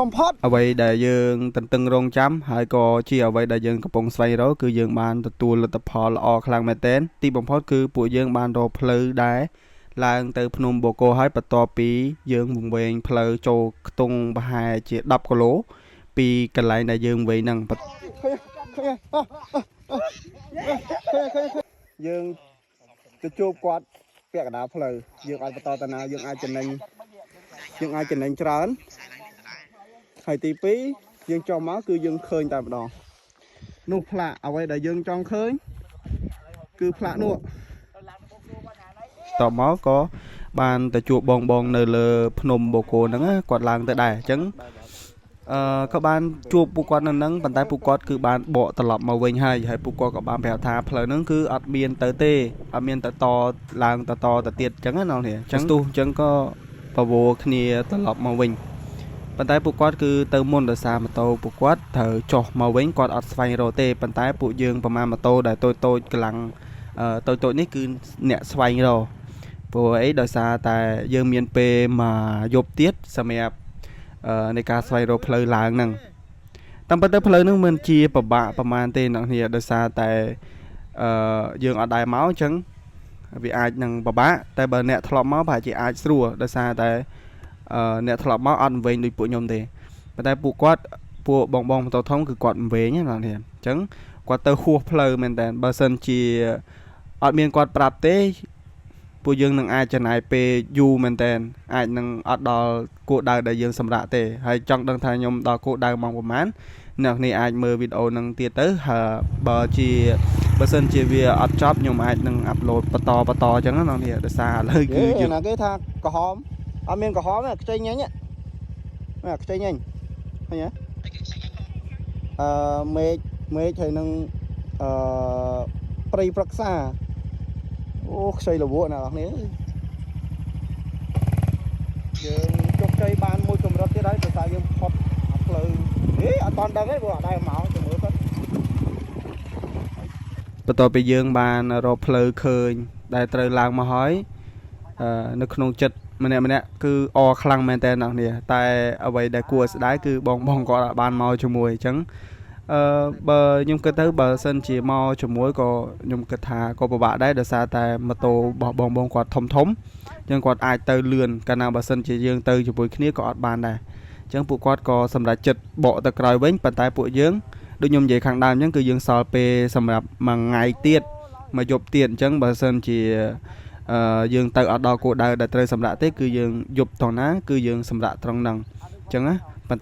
បំផុត អ្វីដែលយើងទន្ទឹងរង់ចាំហើយក៏ជាអ្វីដែលយើងកំពុងស្វែងរកគឺយើងបានទទួលលទ្ធផលល្អខ្លាំងមែនទែនទីបំផុតគឺពួកយើងបានរកផ្លូវដែលឡើងទៅភ្នំបូកគោហើយបន្ទាប់ពីយើងវង្វេងផ្លូវចូលខ្ទង់ប្រហែលជា10គីឡូពីកន្លែងដែលយើងវង្វេងហ្នឹង ឃើញឃើញឃើញឃើញយើងទៅជួបគាត់ពាក់កណ្ដាលផ្លូវយើងអាចបន្តតាណាយើងអាចចំណេញយើងអាចចំណេញច្រើនហើយទី2យើងចុះមកគឺយើងឃើញតែម្ដងនោះផ្លាកអ្វីដែលយើងចង់ឃើញគឺផ្លាកនោះ តមកក៏បានទៅជួបបងបងនៅលើភ្នំបូកគោហ្នឹងណាគាត់ឡើងទៅដែរអញ្ចឹងអឺក៏បានជួបពួកគាត់នៅហ្នឹងប៉ុន្តែពួកគាត់គឺបានបកត្រឡប់មកវិញហើយហើយពួកគាត់ក៏បានប្រាប់ថាផ្លូវហ្នឹងគឺអត់មានទៅទេអត់មានទៅតឡើងទៅតទៅទៀតអញ្ចឹងណាអ្នកនេះអញ្ចឹងទោះអញ្ចឹងក៏បវរគ្នាត្រឡប់មកវិញប៉ុន្តែពួកគាត់គឺទៅមុនដោយសារម៉ូតូពួកគាត់ត្រូវចុះមកវិញគាត់អត់ស្វែងរកទេប៉ុន្តែពួកយើងប្រមាណម៉ូតូដែលតូចតូចកម្លាំងអឺតូចតូចនេះគឺអ្នកស្វែងរក ព្រោះអីដោយសារតែយើងមានពេលមួយយប់ទៀតសម្រាប់អឺនៃការស្វែងរកផ្លូវឡើងហ្នឹងតាមពិតទៅផ្លូវហ្នឹងមិនជាពិបាកប្រហែលទេអ្នកគ្នាដោយសារតែអឺយើងអត់ដែរមកអញ្ចឹងវាអាចនឹងពិបាកតែបើអ្នកធ្លាប់មកប្រហែលជាអាចស្រួលដោយសារតែអឺអ្នកធ្លាប់មកអត់វែងដូចពួកខ្ញុំទេប៉ុន្តែពួកគាត់ពួកបងបងម៉ូតូធំគឺគាត់វែងណាអ្នកគ្នាអញ្ចឹងគាត់ទៅហួសផ្លូវមែនតើបើសិនជាអត់មានគាត់ប្រាប់ទេ ពួកយើងនឹងអាចចំណាយពេលយូរមែនតើអាចនឹងអត់ដល់គោលដៅដែលយើងសម្រាប់ទេហើយចង់ដឹងថាខ្ញុំដល់គោលដៅម៉ោងប្រហែលអ្នកនេះអាចមើលវីដេអូនឹងទៀតទៅហើយបើជាបើសិនជាវាអត់ចប់ខ្ញុំអាចនឹង upload បន្តបន្តអញ្ចឹងណាអ្នកនេះដោយសារឥឡូវគឺ គឺ យើង ណាគេថាក្រហមអត់មានក្រហមទេខ្ចីញញនេះខ្ចីញញឃើញទេអឺមេឃមេឃហើយនឹងអឺព្រៃប្រឹក្សាអូខ្ចីលវក់ណាអ្នកនេះយើងជោគជ័យបានមួយកម្រិតទៀតហើយដោយសារយើងផុតអាផ្លូវហេអត់តន់ដឹងទេព្រោះអត់ដែរមកទៅមើលទៅ បន្ទាប់ពីយើងបានរកផ្លូវឃើញដែលត្រូវឡើងមកហើយអឺនៅក្នុងចិត្តម្នាក់ម្នាក់គឺអខ្លាំងមែនតើអ្នកនេះតែអ្វីដែលគួរឲ្យស្ដាយគឺបងបងគាត់អត់បានមកជាមួយអញ្ចឹងអឺបើខ្ញុំគិតទៅបើសិនជាមកជាមួយក៏ខ្ញុំគិតថាក៏ពិបាកដែរដោយសារតែម៉ូតូរបស់បងបងគាត់ធំធំអញ្ចឹងគាត់អាចទៅលឿនកាលណាបើសិនជាយើងទៅជាមួយគ្នាក៏អត់បានដែរអញ្ចឹងពួកគាត់ក៏សម្រេចចិត្តបកទៅក្រោយវិញប៉ុន្តែពួកយើង ដូចខ្ញុំនិយាយខាងដើមអញ្ចឹងគឺយើងសល់ពេលសម្រាប់មួយថ្ងៃទៀតមួយយប់ទៀតអញ្ចឹងបើសិនជាអឺយើងទៅអត់ដល់គោលដៅដែលត្រូវសម្រាប់ទេគឺយើងយប់ត្រង់ណាគឺយើងសម្រាប់ត្រង់ហ្នឹងអញ្ចឹងណា។